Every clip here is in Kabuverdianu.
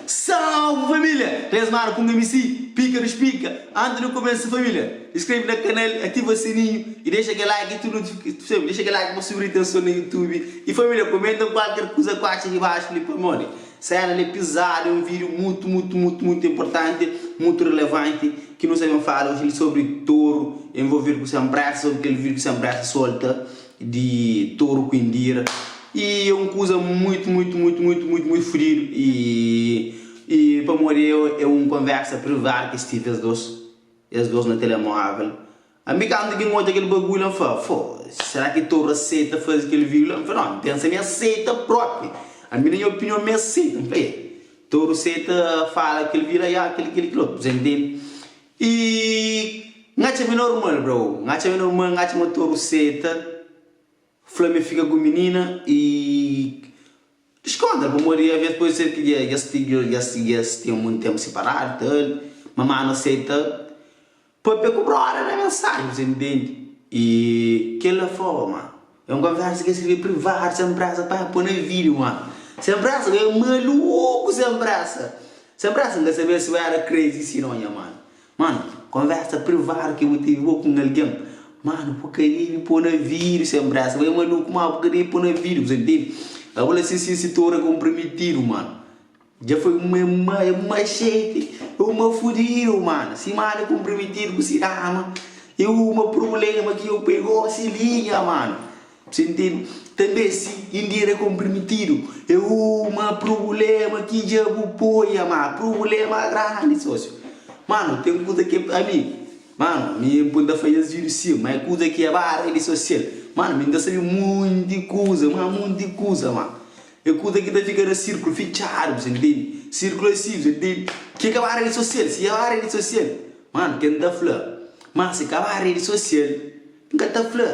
Salve família! Resmar ku MC Pika dos Pika. Antes di kumesa família, inskreve na kanal, ativa sininhu i dexa kel like tudu notifikason, dexa kel like pa subir atenson na YouTube. I família, komenta kualker kuza ku atxa di baxu li pamodi sena li é pizadu, é un vídeo mutu mutu mutu mutu inportanti, mutu relevanti ki nu sta ben fala oji li sobri toru envolvidu ku Sem Pressa, sobri kel vídeo ki Sem Pressa solta di toru ku Indira. E é un kuza muitu, muitu, muitu, muitu, muitu, muitu fudidu e e pamodi é un konversa privadu ki es tive es dos, es dos na telemóvel. Ami kantu ki N odja kel bagulhu la N fla, fo, sera ki toru aseita faze kel vídiu la? N fla, no, N pensa mi aseita propi, ami na nha opinion mi aseita. N fla, e, toru seita fala kel vídiu la, ya, kel kel kel otu, bu sa intende? E N atxa mi normal bro, N atxa mi normal, N atxa ma toru seta. Fla ma e fika ku minina y diskontra pamodi aves pode ser ki dja dja ten monti tenpu siparadu tal ma manu aseita papia ku broda na mensaji bu sa intendi y kela foba ma é un konversa ki es skrebe privadu sen presa pa poi na video ma sen presa bo é maluku sen presa sen presa n ka sabia si bo era crazy si no nha manu. Mano, konversa privadu ki bu tevi bo ku un algen, mano, bu ka debe pô na vídiu sen présa. Bo é maluku, má bu ka debe pô na vídiu, bu sa ntende? Abo la si si si tora konprometidu, mano. Dja foi uma uma é uma xeti, é uma fudidu, mano. Si mano é konprometidu ku si dama, é uma prubléma ki eu pegó si linha, mano. Bu ntende? Tanbe si Indira é konprometidu, é uma prubléma ki dja bu poi ama, prubléma grandi sósiu. Manu, ten kuza ki ami, manu, mi N poi N ta fai es vídiu sin, ma é kuza ki é ba redi sosial. Manu, mi N ta sabe monti kuza, ma monti kuza, ma é kuza ki ta fika na sirkulu fitxadu, bu ntende? Sirkulu asi, bu ntende? Ki ka ba redi sosial, si é ba redi sosial, manu, ke N ta fla? Ma si ka ba redi sosial, N ka ta fla.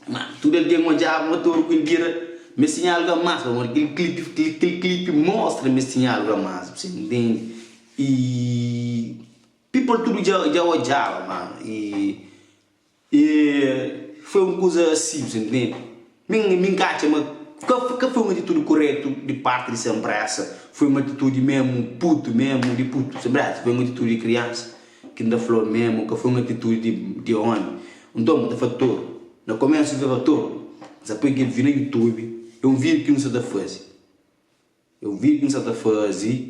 Ma tudu algen odjaba ma toru ku Indira meste tinha algu a más, pamodi kel klipi kel klipi mostra ma es tinha algu a más, bu ntende? I people tudu dja dja odjaba ma i i foi un kuza asi, bu ntende? Mi mi N ka atxa ma ka ka foi un atitudi kuretu di parti di Sem Pressa, foi un atitudi memu putu memu di putu, Sem Pressa foi un atitudi di kriansa. Ki N ta fla-u memu, ka foi un atitudi di di omi. Nton, bu ta fla toru. Na komésu N flaba toru, N sa poi kel vídiu na YouTube, é un vídiu ki nu sa ta faze. É un vídiu ki nu sa ta faze.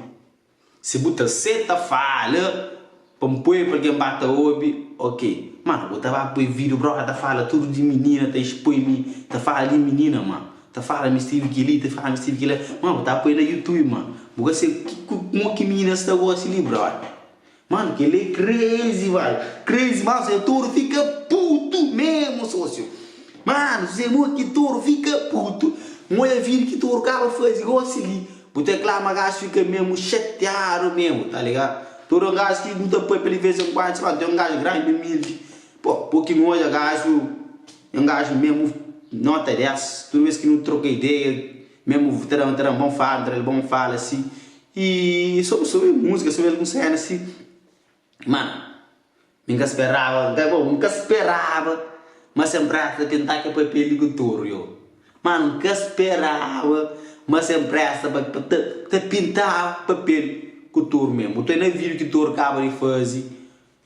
Si bu ta seta fala pa N poi pa algen ba ta obi, ok. Manu, bu ta ba poi vídiu broda ta fala tudu di minina, ta expoi mi, ta fala di minina, ma ta fala mi stive kel-li, ta fala mi stive kel-la. Ma bu ta poi na YouTube, ma bu ka sabe ki mo ki minina sta gosi li, broda. Mano kel é crazy vai crazy mano se touro fica puto mesmo socio mano se mo ki touro fica puto n odja video ki touro kaba fazi gosi li bu ta clama gajo fica mesmo xateado mesmo ta ligado touro é um gajo ki nu ta papia de vez em quando sima é um gajo grande humilde po po ki nu odja gajo é um gajo mesmo nota 10 tudo vez ki nu troca ideia mesmo ta da bom fala ta da bom fala si. I sobri sobri múzika, sobri algun séna si, mano, mi N ka speraba, N ka bo, N ka speraba ma Sem Pressa ta tenta ke papel di ku toru yo. Mano, N ka speraba ma Sem Pressa ta ta ta pintaba papel ku toru mesmu. Bu ta na vídiu ki toru kaba di faze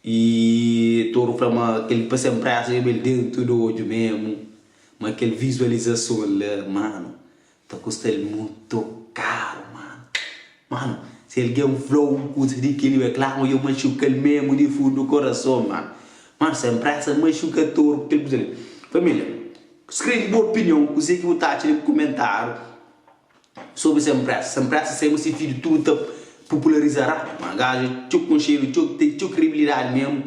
i toru fla ma kel pa Sem Pressa djobe el dentu di odju mesmu, ma kel vizualizason la, mano. Ta kusta-l mutu karu, manu. Manu, si algen fla-u un kuza di kel-li, é klaru ma dja maxuka-l mésmu di fundu korason, manu. Manu, sen présa maxuka toru ku kel kuza li. Família, skrebe bu opinion, kuzê ki bu ta atxa di kumentáriu sobri Sem Pressa. Sem Pressa sai ma se fidju tudu ta populariza rápidu, manu. Gaju é txeu konxedu, txeu ten txeu kredibilidadi mésmu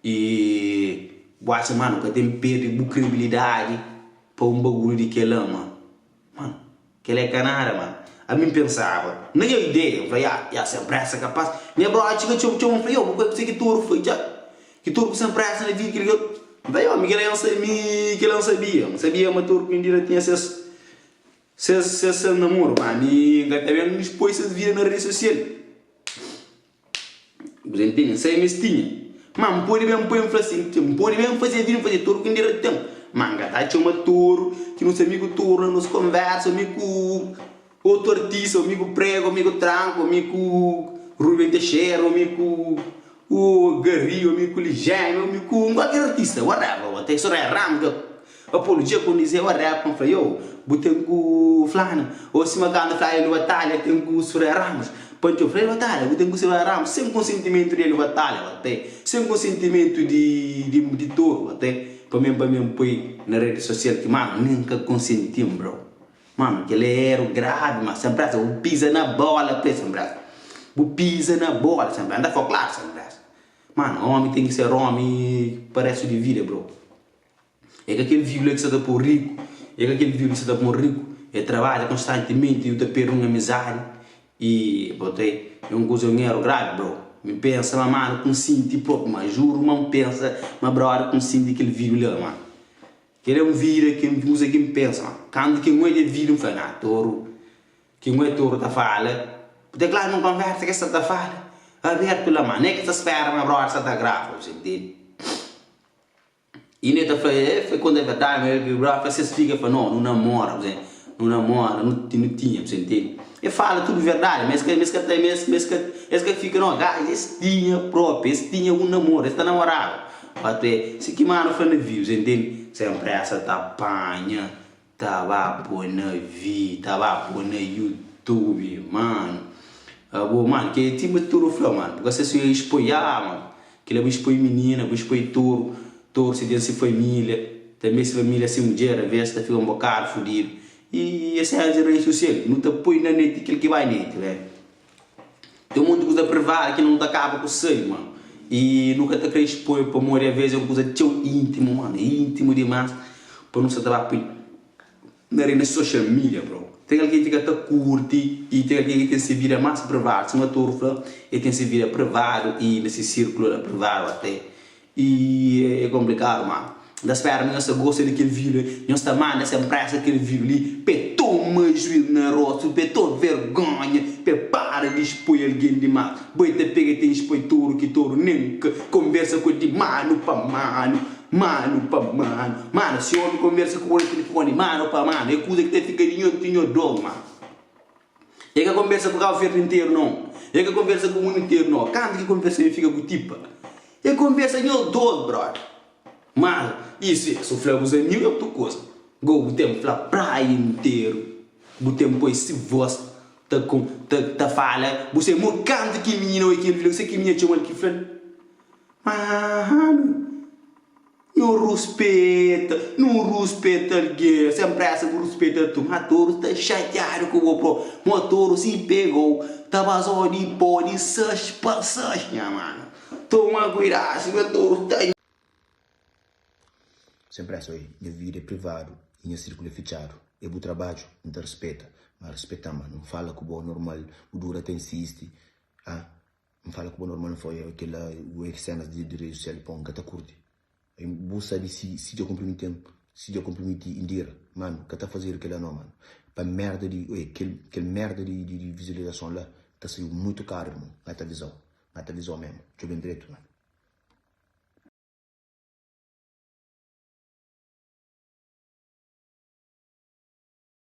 i bu atxa, manu, ka ten perde bu kredibilidadi pa un bagulhu di kel-la, manu. Mano, kel é ka nada, mano. Ami N pensaba, na nha ideia, N fla, ya, ya, Sem Pressa kapaz. Nha brother txiga txeu, txeu, N fla, yo, bu ka kuzê ki toru fla dja? Ki toru ku Sem Pressa na vida, kel kel. N fla, yo, mi kel-la N sa, mi kel-la N sabia. N sabia ma toru ku Indira tinha ses, ses, ses, ses namoru. Ma mi N ka ta ben expoi ses vida na redi sosial. Bu ta ntende? N sabe ma es tinha. Ma N pode ben poi N fla si, N pode ben faze vida, N faze tudu ki N dira ten. Ma N ka ta txoma toru, ki nu sta mi ku toru na nos konversa, mi ku. otu artista, o mi ku Prego, o mi ku Tranka, o mi ku Ruben Teixeira, o mi ku o Garry, o mi ku Ligémio, o mi ku kualker artista, whatever, até Soraya Ramos dja apologia ku Nizé, whatever, pa N fla, yo, bu ten ku flana, o sima kantu fla Hélio Batalha ten ku Soraya Ramos, pa N txeu fla Hélio Batalha, bu ten ku Soraya Ramos, sen konsentimentu di Hélio Batalha, até sen konsentimentu di di Toro, até pa mi pa mi N poi na redi sosial ki mano nen ka konsentin bro. Mano kel é eru gravi ma sem pressa bu pisa na bola pe sem pressa bu pisa na bola sem pressa nta fla klaru sem pressa mano omi ten ki ser omi pa restu di vida bro é ka kel viu la ki sa ta po riku é ka kel viu ki sa ta pon riku é trabadja konstantimenti u ta perde un amizadi i bo ta é un kuza un eru gravi bro mi pensa ma mano ku nsinti propi ma juru ma npensa ma brother ku nsinti kel viu la mano. Kel é un vida ki N uza ki N pensa ma kantu ki N odja vida N fla na toru ki N odja toru ta fala bu ta klaru nun konversa ki es sa ta fala abertu la ma ne ki ta spera ma brother sa ta grava bu sa ntende i ne ta fla e fla konta verdadi ma el brother fla ses fika fla no nu namora bu sa nu namora nu tinha bu sa ntende e fala tudu verdadi ma es ka es ka ta es ka es ka fika no gaju es tinha propi es tinha un namoru es ta namoraba. Até si ki manu fla na viu, sa intende? Sem pressa ta panha, ta ba poi na vi, ta ba poi na youtube, manu. Abo, manu, ke ti ma tudu fla, manu, bu ka sa si expoi, ah, manu, kila bu expoi minina, bu expoi toru, toru si ten si familia, tambe si familia si mudjer, aves ta fika un bokadu fudidu. I es senas di redi sosial, nu ta poi na neti kel ki bai neti, be. Ten monti kuza privadu ki nu ta kaba ku sabe mano i nu ka ta kre expoi pamodi aves é un kuza txeu intimu mano é intimu dimas pa nu sa ta ba poi na rede social media bro ten algen ki ka ta kurti i ten algen ki ten se vida mas privadu sima toru fla el ten se vida privadu i na se sirkulu la privadu ate I é konplikadu ma N ta spera ma nhos ta gosta di kel vídiu li. Nhos ta manda sen présa kel vídiu li pa e toma juís na róstu, pa e toma vergónha, pa e para di spoi algen dimás. Bai ta pega ten spoi toru ki toru nen ka konbersa ku el di manu pa manu, manu pa manu. Manu, si ómi konbersa ku bo na tilifoni manu pa manu, é kuza ki ta fika di nho ti nho dôs, manu. E ka konversa ku Kabu Verdi interu nau. E ka konversa ku mundu interu nau. Kantu ki konversa mi fika ku tipa. E konversa nhos dos brother. Mas isu su fla bus amigu é otu kuza. Go bu ten fla praia interu. Bu ten poi si voz ta ta ta fala bu sai mo kantu ki minina oi kel video se ki minina txomal ki flal. Mano. Nhu ruspeta, nu ruspeta algen, sen presa bu ruspeta tu. Ma toru sta xatiadu ku bo pro, ma toru si pegou ta bazou di po di 6 pa 6 nha manu. Toma kuidadu si ma toru sta. Sen presa oi, nha vida é privadu i nha sirkulu é fitxadu. É bu trabadju, N ta rispeta, ma rispeta-m ma N fala ku bo normal, bu dura ta insisti, ah. N fala ku bo normal, N fla, oia, kela ue senas di redi sosial pon, N ka ta kurti. Bu sabi si si dja konprimiti-m, si dja konprimiti Indira, manu, ka ta fazedu kela no, manu. Pa merda di, oia, kel kel merda di di vizualizason la ta saiu mutu karu, irmon. N ta avizau, N ta avizau memu. Djoben dretu, manu.